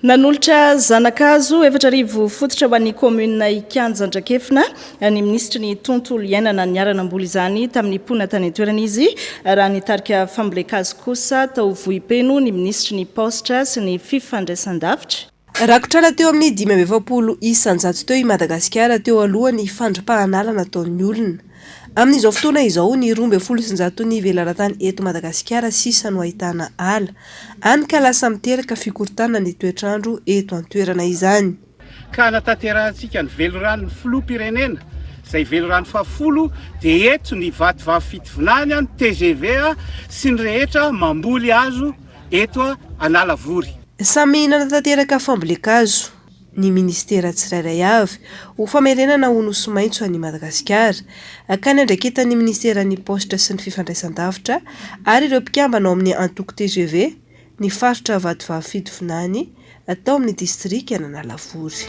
Nanolotra zana-kazo 4000 fototra ho an'ny kaominina Ikanja Andrakefina ny minisitry ny Tontolo iainana. Niara-namboly izany tamin'ny mponina tany an-toerana izy, raha nitarika fambolen-kazo kosa tao Vohipeno ny minisitry ny Paositra sy ny Fifandraisandavitra. Rakotr'ala teo amin'ny 45 isan-jato teo i Madagasikara teo aloha ny fandripahan'ala nataon'ny olona. Amin'izao fotoana izao, ny 112 ny velaran-tany eto Madagasikara sisa no ahitana ala. Any ka lasa miteraka fikorontanana ny toetr'andro eto an-toerana izany. Ka hanatanterahantsika ny veliranon'ny Filoham-pirenena, izay velirano fahafolo, dia eto ny Vatovavy Fitovinany, ny tgv sy ny rehetra mamboly hazo eto Analavory. Samy nanatanteraka fambolen-kazo. ny minisitera tsirairay avy ho famerenana ho Nosy Maitso an'i Madagasikara, ka niandraiketan'ny minisiteran'ny Paositra sy ny Fifandraisandavitra ary ireo mpikambana ao amin'ny antoko tgv ny faritra Vatovavy Fitovinany tao amin'ny distrikan'Analavory.